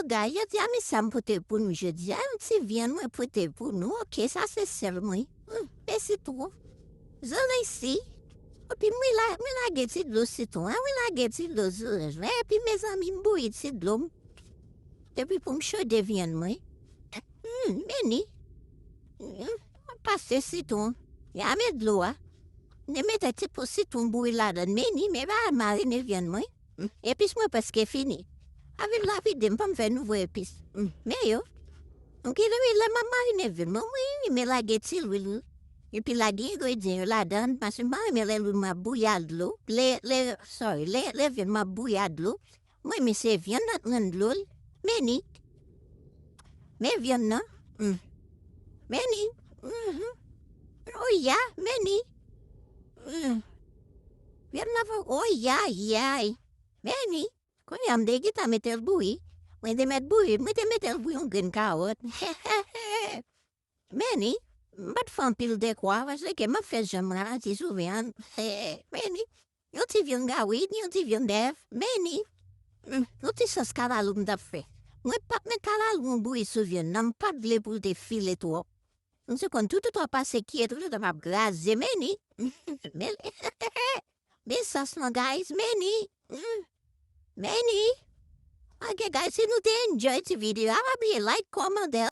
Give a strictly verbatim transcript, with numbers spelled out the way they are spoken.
Guys, jodi a, men sa m pote pou nou jodi a, yon ti vyann mwen pote pou nou. Ok, sa se sèl mwen. Hmm, mèsi twòp. Zole isi. Epi mwen la, mwen lage ti dlo sitwon an, mwen lage ti dlo zole an, epi mezanmi, m bouyi ti dlo m. Epi pou m chode vyann mwen. Hmm, men ni. Hmm, pase sitwon. Ya men dlo a. Ne mete ti po sitwon bouyi ladan, men ni, men pa marine vyann mwen. Hmm, epis mwen prèske fini. Avil la vide, m pa m fè nouvo epis. Hmm, men yo. M kite wi, lè m ap marine vyann mwen, mwen renmen lage ti lwil. Epi lage engredyan yo ladan, paske m pa renmen lè lwil mwen ap bouyi ak dlo. Lè, lè, sorry, lè, lè vyann mwen ap bouyi ak dlo. Mwen, men se vyann nan t rann dlo l. Men ni. Men vyann nan. Mm. Men ni. Mhm. Oh ya, men ni. Mm. Vyann nan fò, oh ya, yay. Men ni. Kounye a, m te gentan mete l bouyi. Mwen te mèt bouyi, mwen te mete l bouyi yon grenn kawòt. Men ni, m pa t fè anpil dekwa, paske m ap fè jan m ralanti souvan an. Men ni, yon ti vyann gawit, yon ti vyann bèf, men ni, mm, yon ti sòs kalalou m t ap fè. Mwen p ap met kalalou an bouyi sou vyann nan, m pa t vle pou l te file twòp. M te konn tout tan pase kiyè, tout tan m ap graze, men ni. Men, men sòs lan, guys, men ni. Mm. Men ni. Ok, guys, si nou te enjoy ti videyo a, pa bliye like, kòmante.